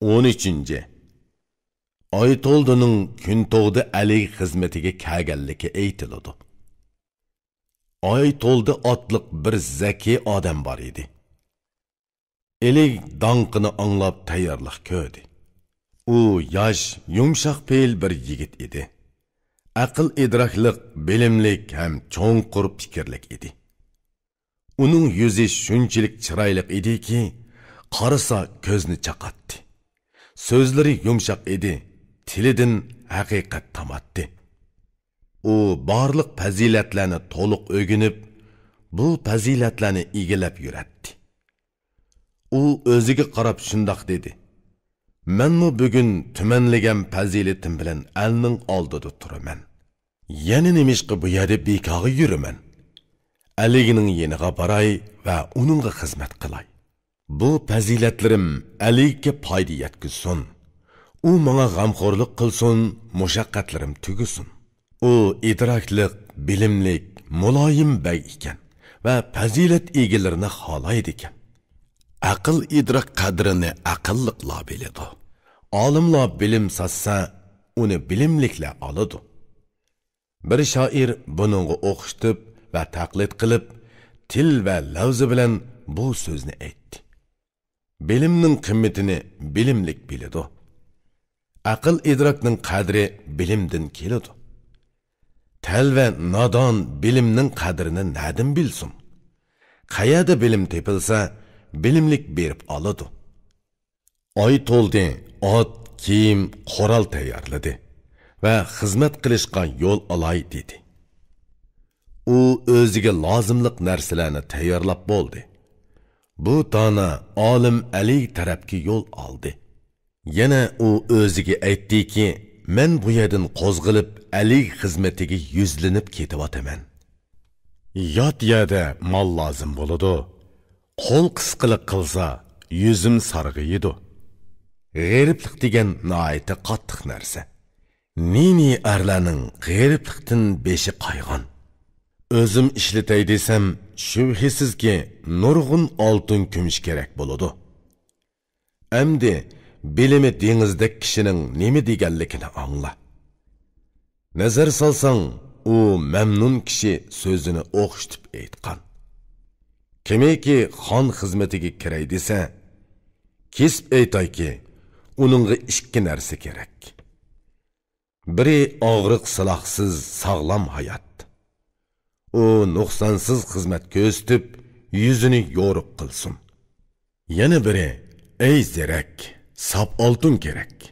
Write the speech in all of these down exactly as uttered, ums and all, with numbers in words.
ئون ئۈچىنچى. ئايتولدىنىڭ كۈنتۇغدا ئەلىگ خىزمىتىگە كەلگەنلىكى ئېيتىلىدۇ. ئايتولدى ئاتلىق بىر زەكىي ئادەم بار ئىدى. ئېلىگ داڭقىنى ئاڭلاپ تەييارلىق كۆردى. ئۇ ياش، يۇمشاق پېئىل بىر يىگىت ئىدى. ئەقىل ئىدراكلىق، بىلىملىك ھەم چوڭقۇر پىكىرلىك ئىدى. ئۇنىڭ يۈزى شۇنچىلىك چىرايلىق ئىدىكى، قارىسا كۆزنى چاقاتتى. سۆزلىرى يۇمشاق ئىدى، تىلىدىن ھەقىقەت تاماتتى. ئۇ بارلىق پەزىلەتلەرنى تولۇق ئۆگىنىپ، بۇ پەزىلەتلەرنى ئىگىلەپ يۈرەتتى. ئۇ ئۆزىگە قاراپ شۇنداق دېدى: «مەنمۇ بۈگۈن تۈمەنلىگەن پەزىلىتىم بىلەن ئەلنىڭ ئالدىدا تۇرىمەن. يەنە نېمىشقا بۇ يەردە بىكارغا يۈرىمەن؟ ئەلىگنىڭ يېنىغا باراي ۋە ئۇنىڭغا خىزمەت قىلاي. بۇ پەزىلەتلىرىم ئەلىگە پايدا يەتكۈزسۇن. ئۇ ماڭا غەمخورلۇق قىلسۇن، مۇشەققەتلىرىم تۈگىسۇن.» ئۇ ئىدراكلىق، بىلىملىك، مۇلايىم بەگ ئىكەن ۋە پەزىلەت ئىگىلىرىنى خالايدىكەن. ئەقىل-ئىدراك قەدرىنى ئەقىللىقلار بىلىدۇ. ئالىملار بىلىم ساتسا، ئۇنى بىلىملىكلەر ئالىدۇ. بىر شائىر بۇنىڭغا ئوخشىتىپ ۋە تەقلىد قىلىپ، تىل ۋە لەۋزى بىلەن بۇ سۆزنى ئېيتتى: «بىلىمنىڭ قىممىتىنى بىلىملىك بىلىدۇ. ئەقىل-ئىدراكنىڭ قەدرى بىلىمدىن كېلىدۇ. تەلۋە نادان بىلىمنىڭ قەدرىنى نەدىن بىلسۇن؟ قەيەردە بىلىم تېپىلسا، بىلىملىك بېرىپ ئالىدۇ.» ئايتولدى ئات، كىيىم، قورال تەييارلىدى ۋە خىزمەت قىلىشقا يول ئالاي دېدى. ئۇ ئۆزىگە لازىملىق نەرسىلەرنى تەييارلاپ بولدى. بۇ دانا ئالىم ئەلىگ تەرەپكە يول ئالدى. يەنە ئۇ ئۆزىگە ئېيتتىكى: «مەن بۇ يەردىن قوزغىلىپ، ئەلىگ خىزمىتىگە يۈزلىنىپ كېتىۋاتىمەن. يات يەردە مال لازىم بولىدۇ. قول قىسقىلىق قىلسا، يۈزۈم سارغىيىدۇ. غېرىبلىق دېگەن ناھايىتى قاتتىق نەرسە. نى-نى ئەرلەرنىڭ غېرىبلىقتىن بېشى قايغان. ئۆزۈم ئىشلىتەي دېسەم، شۈبھىسىزكى، نۇرغۇن ئالتۇن كۈمۈش كېرەك بولىدۇ.» ئەمدى بىلىمى دېڭىزدەك كىشىنىڭ نېمە دېگەنلىكىنى ئاڭلا. نەزەر سالساڭ، ئۇ مەمنۇن كىشى سۆزىنى ئوخشىتىپ ئېيتقان. كىمكى خان خىزمىتىگە كىرەي دېسە، كېسىپ ئېيتايكى، ئۇنىڭغا ئىككى نەرسە كېرەك. بىرى ئاغرىق سىلاھسىز ساغلام ھايات. ئۇ نۇقسانسىز خىزمەت كۆرسىتىپ، يۈزىنى يورۇق قىلسۇن. يەنە بىرى، ئەي زېرەك، ساپ ئالتۇن كېرەك.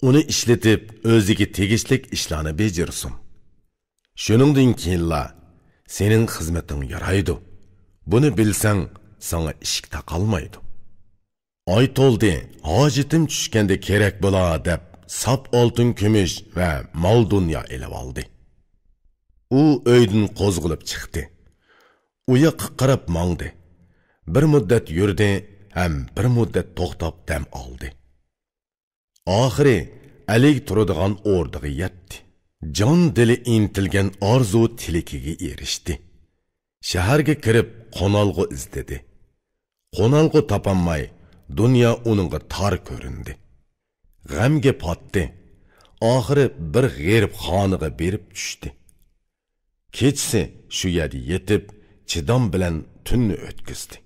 ئۇنى ئىشلىتىپ، ئۆزىگە تېگىشلىك ئىشلارنى بېجىرسۇن. شۇنىڭدىن كېيىنلا سېنىڭ خىزمىتىڭ يارايدۇ. بۇنى بىلسەڭ، ساڭا ئىشىك تاقالمايدۇ. ئايتولدى ھاجىتىم چۈشكەندە كېرەك بولا دەپ، ساپ ئالتۇن كۈمۈش ۋە مال دۇنيا ئېلىۋالدى. ئۇ ئۆيدىن قوزغىلىپ چىقتى. ئۇ ياققا قاراپ ماڭدى. بىر مۇددەت يۈردى ھەم بىر مۇددەت توختاپ دەم ئالدى. ئاخىرى ئەلىگ تۇرىدىغان ئوردىغا يەتتى. جان دىلى ئىنتىلگەن ئارزۇ تىلىكىگە ئېرىشتى. شەھەرگە كىرىپ قونالغۇ ئىزدىدى. قونالغۇ تاپالماي، دۇنيا ئۇنىڭغا تار كۆرۈندى. غەمگە پاتتى. ئاخىرى بىر غېرىبخانىغا بېرىپ چۈشتى. كېچىسى شۇ يەردە يېتىپ، چىدام بىلەن تۈننى ئۆتكۈزدى.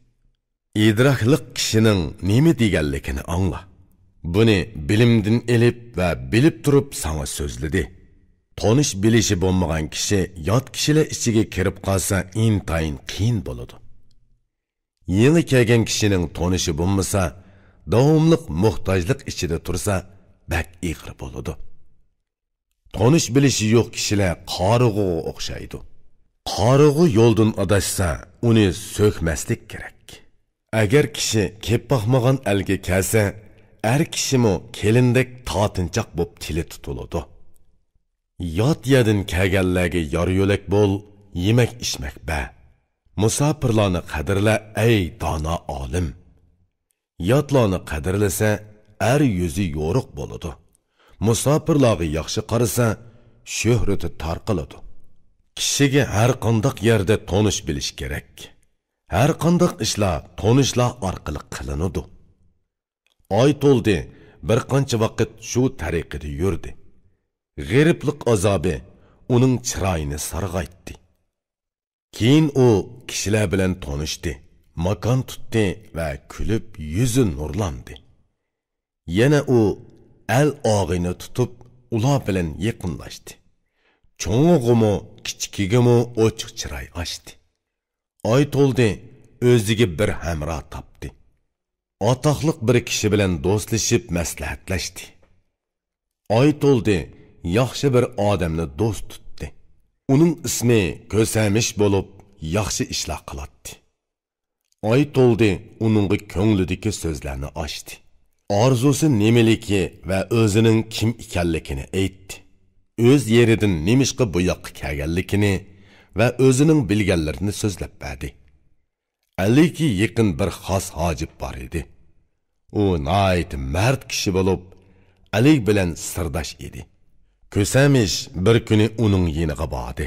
ئىدراكلىق كىشىنىڭ نېمە دېگەنلىكىنى ئاڭلا. بۇنى بىلىمدىن ئېلىپ ۋە بىلىپ تۇرۇپ ساڭا سۆزلىدى. تونۇش بىلىشى بولمىغان كىشى يات كىشىلەر ئىچىگە كىرىپ قالسا ئىنتايىن قىيىن بولىدۇ. يېڭى كەلگەن كىشىنىڭ تونۇشى بولمىسا، داۋاملىق موھتاجلىق ئىچىدە تۇرسا بەك ئېغىر بولىدۇ. تونۇش بىلىشى يوق كىشىلەر قارىغۇغا ئوخشايدۇ. قارىغۇ يولدىن ئاداشسا، ئۇنى سۆكمەسلىك كېرەك. ئەگەر كىشى كېلىپ باقمىغان ئەلگە كەلسە، ئەر كىشىمۇ كېلىندەك تارتىنچاق بولۇپ تىلى تۇتۇلىدۇ. يات يەردىن كەلگەنلەرگە يار يۆلەك بول، يېمەك ئىچمەك بەر. مۇساپىرلارنى قەدىرلە، ئەي دانا ئالىم. ياتلارنى قەدىرلىسە، ئەر يۈزى يورۇق بولىدۇ. مۇساپىرلارغا ياخشى قارىسا، شۆھرىتى تارقىلىدۇ. كىشىگە ھەر قانداق يەردە تونۇش بىلىش كېرەك. ھەر قانداق ئىشلار تونۇشلار ئارقىلىق قىلىنىدۇ. ئايتولدى بىر قانچە ۋاقىت شۇ تەرىقىدە يۈردى. غېرىبلىق ئازابى ئۇنىڭ چىرايىنى سارغايتتى. كېيىن ئۇ كىشىلەر بىلەن تونۇشتى، ماكان تۇتتى ۋە كۈلۈپ يۈزى نۇرلاندى. يەنە ئۇ ئەل ئاغىنە تۇتۇپ، ئۇلار بىلەن يېقىنلاشتى. چوڭىغىمۇ، كىچىكىگىمۇ ئوچۇق چىراي ئاچتى. ئايتولدى ئۆزىگە بىر ھەمراھ تاپتى. ئاتاقلىق بىر كىشى بىلەن دوستلىشىپ مەسلىھەتلەشتى. ئايتولدى ياخشى بىر ئادەمنى دوست تۇتتى. ئۇنىڭ ئىسمى كۆسەمىش بولۇپ، ياخشى ئىشلار قىلاتتى. ئايتولدى ئۇنىڭغا كۆڭلىدىكى سۆزلەرنى ئاچتى. ئارزۇسى نېمىلىكى ۋە ئۆزىنىڭ كىم ئىكەنلىكىنى ئېيتتى. ئۆز يېرىدىن نېمىشقا بۇ ياققا كەلگەنلىكىنى ۋە ئۆزىنىڭ بىلگەنلىرىنى سۆزلەپ بەردى. ئەلىگە يېقىن بىر خاس ھاجىپ بار ئىدى. ئۇ ناھايىتى مەرد كىشى بولۇپ، ئەلىگ بىلەن سىرداش ئىدى. كۆسەمىش بىر كۈنى ئۇنىڭ يېنىغا باردى.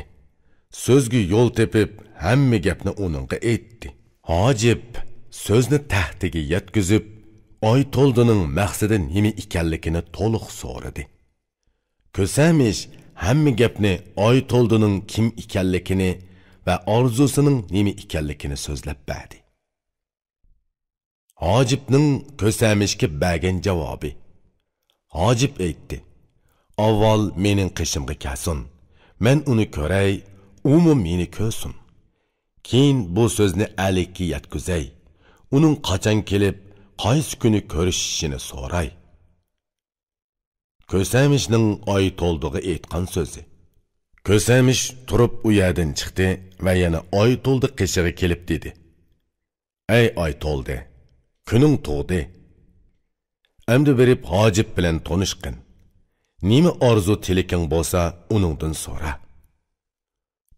سۆزگە يول تېپىپ، ھەممە گەپنى ئۇنىڭغا ئېيتتى. ھاجىپ سۆزنى تەھتىگە يەتكۈزۈپ، ئايتولدىنىڭ مەقسىتى نېمە ئىكەنلىكىنى تولۇق سورىدى. كۆسەمىش ھەممە گەپنى، ئايتولدىنىڭ كىم ئىكەنلىكىنى ۋە ئارزۇسىنىڭ نېمە ئىكەنلىكىنى سۆزلەپ بەردى. ھاجىپنىڭ كۆسەمىشكە بەرگەن جاۋابى. ھاجىپ ئېيتتى: «ئاۋۋال مېنىڭ قېشىمغا كەلسۇن، مەن ئۇنى كۆرەي، ئۇمۇ مېنى كۆرسۇن. كېيىن بۇ سۆزنى ئەلىگە يەتكۈزەي، ئۇنىڭ قاچان كېلىپ، قايسى كۈنى كۆرۈشۈشىنى سوراي.» كۆسەمىشنىڭ ئايتولدىغا ئېيتقان سۆزى. كۆسەمىش تۇرۇپ ئۇ يەردىن چىقتى ۋە يەنە ئايتولدى قېشىغا كېلىپ دېدى: «ئەي ئايتولدى، كۈنۈڭ تۇغدى. ئەمدى بېرىپ ھاجىپ بىلەن تونۇشقىن. نېمە ئارزۇ تىلىكىڭ بولسا، ئۇنىڭدىن سورا.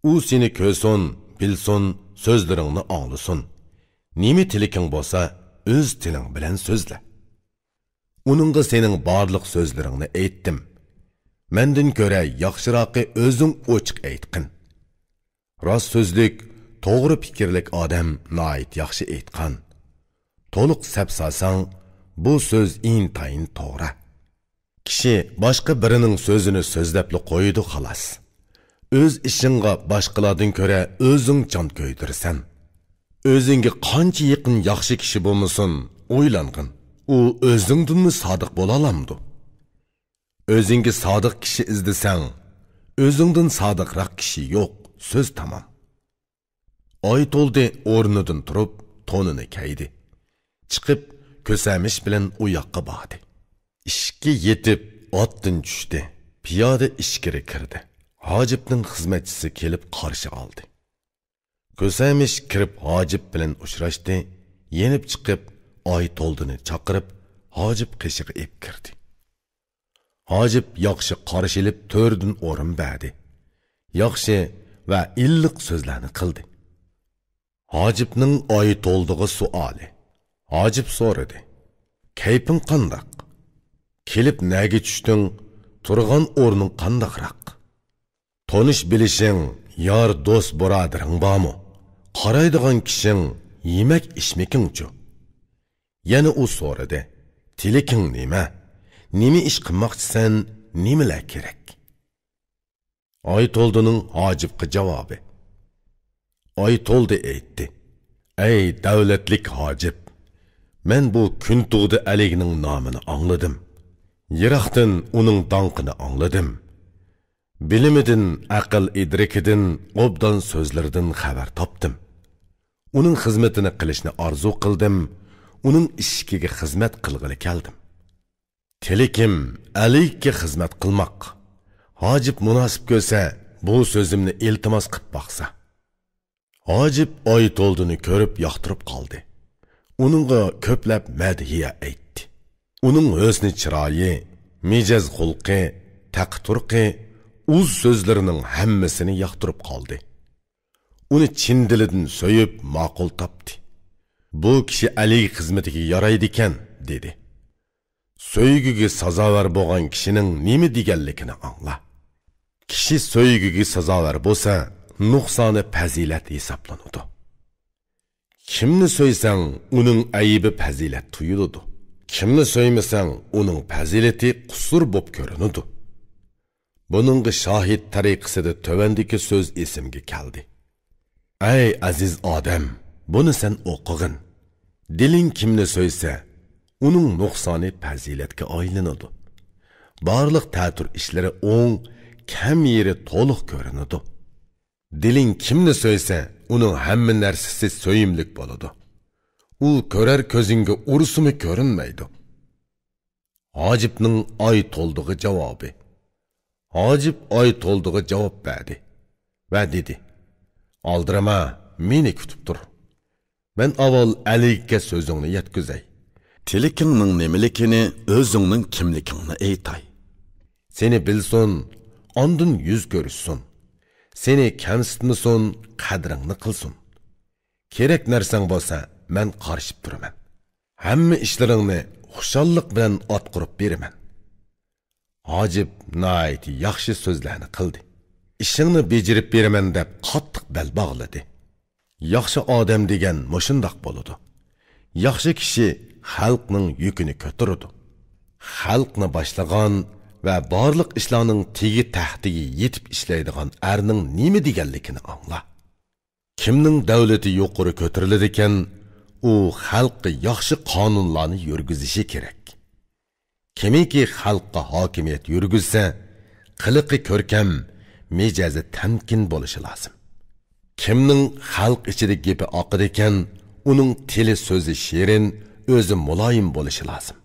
ئۇ سېنى كۆرسۇن، بىلسۇن، سۆزلىرىڭنى ئاڭلىسۇن. نېمە تىلىكىڭ بولسا، ئۆز تىلىڭ بىلەن سۆزلە. ئۇنىڭغا سېنىڭ بارلىق سۆزلىرىڭنى ئېيتتىم. مەندىن كۆرە ياخشىراقى ئۆزۈڭ ئوچۇق ئېيتقىن.» راست سۆزلۈك، توغرا پىكىرلىك ئادەم ناھايىتى ياخشى ئېيتقان. تولۇق سەپ سالساڭ، بۇ سۆز ئىنتايىن توغرا. كىشى باشقا بىرىنىڭ سۆزىنى سۆزلەپلا قويىدۇ، خالاس. ئۆز ئىشىڭغا باشقىلاردىن كۆرە ئۆزۈڭ جان كۆيدۈرىسەن. ئۆزۈڭگە قانچە يېقىن ياخشى كىشى بولمىسۇن، ئويلانغىن، ئۇ ئۆزۈڭدىنمۇ سادىق بولالامدۇ؟ ئۆزۈڭگە سادىق كىشى ئىزدىسەڭ، ئۆزۈڭدىن سادىقراق كىشى يوق، سۆز تامام. ئايتولدى ئورنىدىن تۇرۇپ، تونىنى كەيدى. چىقىپ، كۆسەمىش بىلەن ئۇ ياققا باردى. ئىشىككە يېتىپ، ئاتتىن چۈشتى. پىيادە ئىچكىرى كىردى. ھاجىپنىڭ خىزمەتچىسى كېلىپ قارشى ئالدى. كۆسەمىش كىرىپ، ھاجىپ بىلەن ئۇچراشتى. يېنىپ چىقىپ، ئايتولدىنى چاقىرىپ، ھاجىپ قېشىغا ئېلىپ كىردى. ھاجىپ ياخشى قارشى ئېلىپ، تۆردىن ئورۇن بەردى. ياخشى ۋە ئىللىق سۆزلەرنى قىلدى. ھاجىپنىڭ ئايتولدىغا سوئالى. ھاجىپ سورىدى: «كەيپىڭ قانداق؟ كېلىپ نەگە چۈشتۈڭ؟ تۇرغان ئورنۇڭ قانداقراق؟ تونۇش بىلىشىڭ، يار دوست بۇرادىرىڭ بارمۇ؟ قارايدىغان كىشىڭ، يېمەك ئىچمىكىڭچۇ؟» يەنە ئۇ سورىدى: «تىلىكىڭ نېمە؟ نېمە ئىش قىلماقچىسەن؟ نېمىلەر كېرەك؟» ئايتولدىنىڭ ھاجىپقا جاۋابى. ئايتولدى ئېيتتى: «ئەي دەۋلەتلىك ھاجىپ، مەن بۇ كۈنتۇغدا ئەلىگنىڭ نامىنى ئاڭلىدىم. يىراقتىن ئۇنىڭ داڭقىنى ئاڭلىدىم. بىلىمىدىن، ئەقىل ئىدرىكىدىن، ئوبدان سۆزلىرىدىن خەۋەر تاپتىم. ئۇنىڭ خىزمىتىنى قىلىشنى ئارزۇ قىلدىم، ئۇنىڭ ئىشىكىگە خىزمەت قىلغىلى كەلدىم. تىلىكىم ئەلىگكە خىزمەت قىلماق. ھاجىپ مۇناسىپ كۆرسە، بۇ سۆزۈمنى ئىلتىماس قىپ باقسا.» ھاجىپ ئايتولدىنى كۆرۈپ ياقتۇرۇپ قالدى. ئۇنىڭغا كۆپلەپ مەدھىيە ئېيتتى. ئۇنىڭ ھۆسنى چىرايى، مىجەز خۇلقى، تەقى تۇرقى، ئۇز سۆزلىرىنىڭ ھەممىسىنى ياقتۇرۇپ قالدى. ئۇنى چىن دىلىدىن سۆيۈپ ماقۇل تاپتى. «بۇ كىشى ئەلىگ خىزمىتىگە يارايدىكەن» دېدى. سۆيگۈگە سازاۋەر بولغان كىشىنىڭ نېمە دېگەنلىكىنى ئاڭلا. كىشى سۆيگۈگە سازاۋەر بولسا، نۇقسانى پەزىلەت ھېسابلىنىدۇ. كىمنى سۆيسەڭ، ئۇنىڭ ئەيىبى پەزىلەت تۇيۇلىدۇ. كىمنى سۆيمىسەڭ، ئۇنىڭ پەزىلىتى قۇسۇر بوپ كۆرۈنىدۇ. بۇنىڭغا شاھىت تەرىقىسىدە تۆۋەندىكى سۆز ئېسىمگە كەلدى. ئەي ئەزىز ئادەم، بۇنى سەن ئوقۇغىن. دىلىڭ كىمنى سۆيسە، ئۇنىڭ نۇقسانى پەزىلەتكە ئايلىنىدۇ. بارلىق تەتۈر ئىشلىرى ئوڭ، كەم يېرى تولۇق كۆرۈنىدۇ. دىلىڭ كىمنى سۆيسە، ئۇنىڭ ھەممە نەرسىسى سۆيۈملۈك بولىدۇ. ئۇ كۆرەر كۆزۈڭگە ئۇرسىمۇ كۆرۈنمەيدۇ. ھاجىپنىڭ ئايتولدىغا جاۋابى. ھاجىپ ئايتولدىغا جاۋاب بەردى ۋە دېدى: «ئالدىرىما، مېنى كۈتۈپ تۇر. مەن ئاۋۋال ئەلىگە سۆزۈڭنى يەتكۈزەي. تىلىكىڭنىڭ نېمىلىكىنى، ئۆزۈڭنىڭ كىملىكىڭنى ئېيتاي. سېنى بىلسۇن، ئاندىن يۈز كۆرۈشسۇن. سېنى كەمسىتمىسۇن، قەدرىڭنى قىلسۇن. كېرەك نەرسەڭ بولسا، مەن قارىشىپ تۇرىمەن. ھەممە ئىشلىرىڭنى خۇشاللىق بىلەن ئاتقۇرۇپ بېرىمەن.» ھاجىپ ناھايىتى ياخشى سۆزلەرنى قىلدى. «ئىشىڭنى بېجىرىپ بېرىمەن» دەپ قاتتىق بەل باغلىدى. ياخشى ئادەم دېگەن مۇشۇنداق بولىدۇ. ياخشى كىشى خەلقنىڭ يۈكىنى كۆتۈرىدۇ. خەلقنى باشلىغان ۋە بارلىق ئىشلارنىڭ تېگى تەختىگە يېتىپ ئىشلەيدىغان ئەرنىڭ نېمە دېگەنلىكىنى ئاڭلا. كىمنىڭ دەۋلىتى يۇقىرى كۆتۈرۈلىدىكەن، ئۇ خەلققە ياخشى قانۇنلارنى يۈرگۈزۈشى كېرەك. كىمكى خەلققە ھاكىمىيەت يۈرگۈزسە، قىلىقى كۆركەم، مىجەزى تەمكىن بولۇشى لازىم. كىمنىڭ خەلق ئىچىدە گېپى ئاقىدىكەن، ئۇنىڭ تىلى سۆزى شېرىن، ئۆزى مۇلايىم بولۇشى لازىم.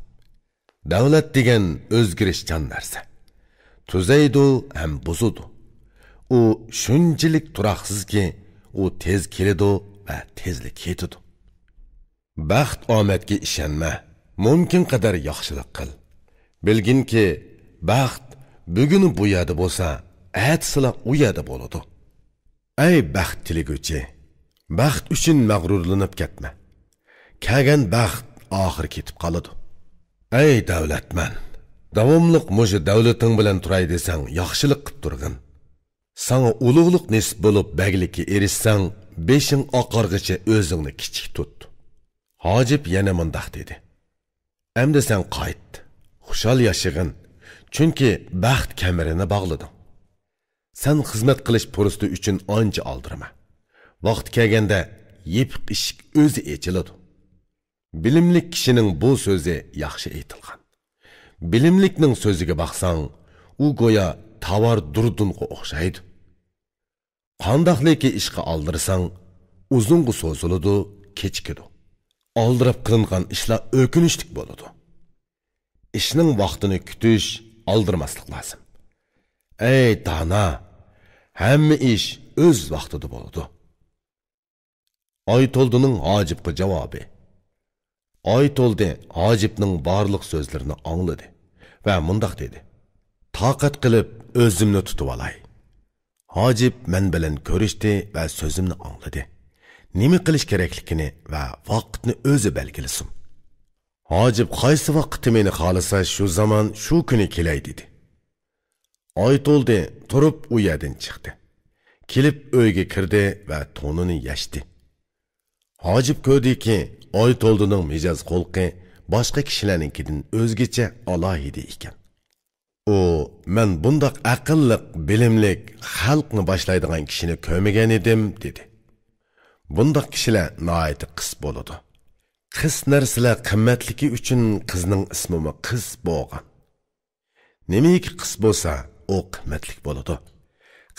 دەۋلەت دېگەن ئۆزگىرىشچان نەرسە. تۈزەيدۇ ھەم بۇزىدۇ. ئۇ شۇنچىلىك تۇراقسىزكى، ئۇ تېز كېلىدۇ ۋە تېزلا كېتىدۇ. بەخت ئامەتكە ئىشەنمە، مۇمكىن قەدەر ياخشىلىق قىل. بىلگىنكى، بەخت بۈگۈن بۇ يەردە بولسا، ئەتىسىلا ئۇ يەردە بولىدۇ. ئەي بەخت تىلىگۈچى، بەخت ئۈچۈن مەغرۇرلىنىپ كەتمە. كەلگەن بەخت ئاخىر كېتىپ قالىدۇ. ئەي دەۋلەتمەن، داۋاملىق مۇشۇ دەۋلىتىڭ بىلەن تۇراي دېسەڭ، ياخشىلىق قىپ تۇرغىن. ساڭا ئۇلۇغلۇق نېسىپ بولۇپ، بەگلىككە ئېرىشسەڭ، بېشىڭ ئاقارغىچە ئۆزۈڭنى كىچىك تۇت. ھاجىپ يەنە مۇنداق دېدى: ئەمدى سەن قايت، خۇشال ياشىغىن، چۈنكى بەخت كەمىرىنى باغلىدىڭ. سەن خىزمەت قىلىش پۇرسىتى ئۈچۈن ئانچە ئالدىرىما. ۋاقتى كەلگەندە يېپىق ئىشىك ئۆزى ئېچىلىدۇ. بىلىملىك كىشىنىڭ بۇ سۆزى ياخشى ئېيتىلغان. بىلىملىكنىڭ سۆزىگە باقساڭ، ئۇ گويا تاۋار دۇردۇنغا ئوخشايدۇ. قانداقلىكى ئىشقا ئالدىرىساڭ، ئۇزۇنغا سوزۇلىدۇ، كېچىكىدۇ. ئالدىراپ قىلىنغان ئىشلار ئۆكۈنۈشلۈك بولىدۇ. ئىشنىڭ ۋاقتىنى كۈتۈش، ئالدىرىماسلىق لازىم. ئەي دانا، ھەممە ئىش ئۆز ۋاقتىدا بولىدۇ. ئايتولدىنىڭ ھاجىپقا جاۋابى. ئايتولدى ھاجىپنىڭ بارلىق سۆزلىرىنى ئاڭلىدى ۋە مۇنداق دېدى: تاقەت قىلىپ ئۆزۈمنى تۇتۇۋالاي. ھاجىپ مەن بىلەن كۆرۈشتى ۋە سۆزۈمنى ئاڭلىدى. نېمە قىلىش كېرەكلىكىنى ۋە ۋاقىتنى ئۆزى بەلگىلىسۇن. ھاجىپ قايسى ۋاقىتتا مېنى خالىسا، شۇ زامان، شۇ كۈنى كېلەي، دېدى. ئايتولدى تۇرۇپ ئۇ يەردىن چىقتى. كېلىپ ئۆيگە كىردى ۋە تونىنى يەشتى. ھاجىپ كۆردىكى، ئايتولدىنىڭ مىجەز خۇلقى باشقا كىشىلەرنىڭكىدىن ئۆزگىچە، ئالاھىدە ئىكەن. ئۇ، مەن بۇنداق ئەقىللىق، بىلىملىك، خەلقنى باشلايدىغان كىشىنى كۆرمىگەن ئىدىم، دېدى. بۇنداق كىشىلەر ناھايىتى قىس بولىدۇ. قىس نەرسىلەر قىممەتلىكى ئۈچۈن قىزنىڭ ئىسمىمۇ قىس بولغان. نېمىكى قىس بولسا، ئۇ قىممەتلىك بولىدۇ.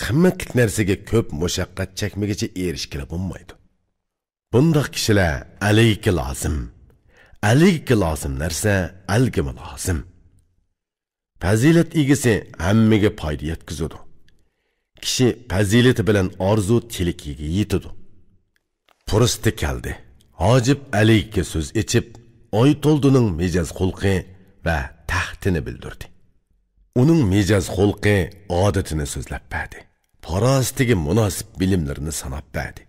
قىممەتلىك نەرسىگە كۆپ مۇشەققەت چەكمىگۈچە ئېرىشكىلى بولمايدۇ. بۇنداق كىشىلەر ئەلگىكى لازىم. ئەلگىكى لازىم نەرسە ئەلگىمۇ لازىم. پەزىلەت ئىگىسى ھەممىگە پايدا يەتكۈزىدۇ. كىشى پەزىلىتى بىلەن ئارزۇ تىلىكىگە يېتىدۇ. پۇرسىتى كەلدى. ھاجىپ ئەلگىكى سۆز ئېچىپ، ئايتولدىنىڭ مىجەز خۇلقى ۋە تەختىنى بىلدۈردى. ئۇنىڭ مىجەز خۇلقى، ئادىتىنى سۆزلەپ بەردى. پاراسىتىگە مۇناسىپ بىلىملىرىنى ساناپ بەردى.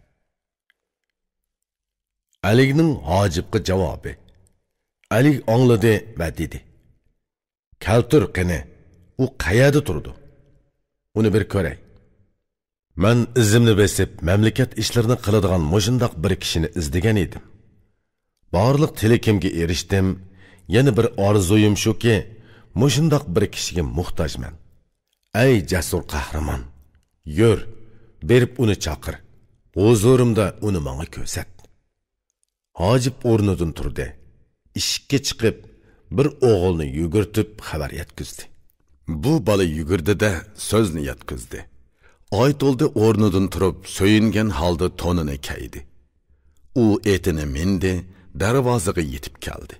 ئەلىگنىڭ ھاجىپقا جاۋابى. ئەلىگ ئاڭلىدى ۋە دېدى: كەلتۈر قېنى، ئۇ قەيەردە تۇرىدۇ؟ ئۇنى بىر كۆرەي. مەن ئىزىمنى بېسىپ، مەملىكەت ئىشلىرىنى قىلىدىغان مۇشۇنداق بىر كىشىنى ئىزدىگەن ئىدىم. بارلىق تىلىكىمگە ئېرىشتىم، يەنە بىر ئارزۇيۇم شۇكى، مۇشۇنداق بىر كىشىگە موھتاجمەن. ئەي جەسۇر قەھرىمان، يۈر، بېرىپ ئۇنى چاقىر، ھۇزۇرۇمدا ئۇنى ماڭا كۆرسەت. ھاجىپ ئورنىدىن تۇردى. ئىشىككە چىقىپ، بىر ئوغۇلنى يۈگۈرتۈپ خەۋەر يەتكۈزدى. بۇ بالا يۈگۈردى-دە، سۆزنى يەتكۈزدى. ئايتولدى ئورنىدىن تۇرۇپ، سۆيۈنگەن ھالدا تونىنى كەيدى. ئۇ ئېتىنى مىندى، دەرۋازىغا يېتىپ كەلدى.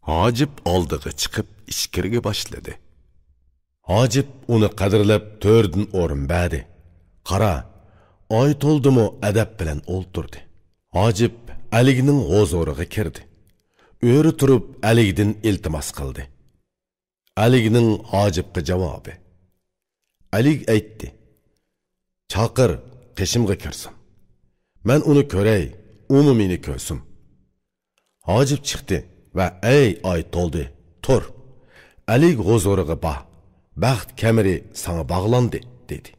ھاجىپ ئالدىغا چىقىپ، ئىچكىرىگە باشلىدى. ھاجىپ ئۇنى قەدىرلەپ، تۆردىن ئورۇن بەردى. قارا، ئايتولدىمۇ ئەدەپ بىلەن ئولتۇردى. ھاجىپ ئەلىگنىڭ ھۇزۇرىغا كىردى. ئۆرە تۇرۇپ، ئەلىگدىن ئىلتىماس قىلدى. ئەلىگنىڭ ھاجىپقا جاۋابى. ئەلىگ ئېيتتى: «چاقىر، قېشىمغا كىرسۇن. مەن ئۇنى كۆرەي، ئۇمۇ مېنى كۆرسۇن.» ھاجىپ چىقتى ۋە: «ئەي ئايتولدى، تۇر. ئەلىگ ھۇزۇرىغا بار. بەخت كەمىرى ساڭا باغلاندى» دېدى.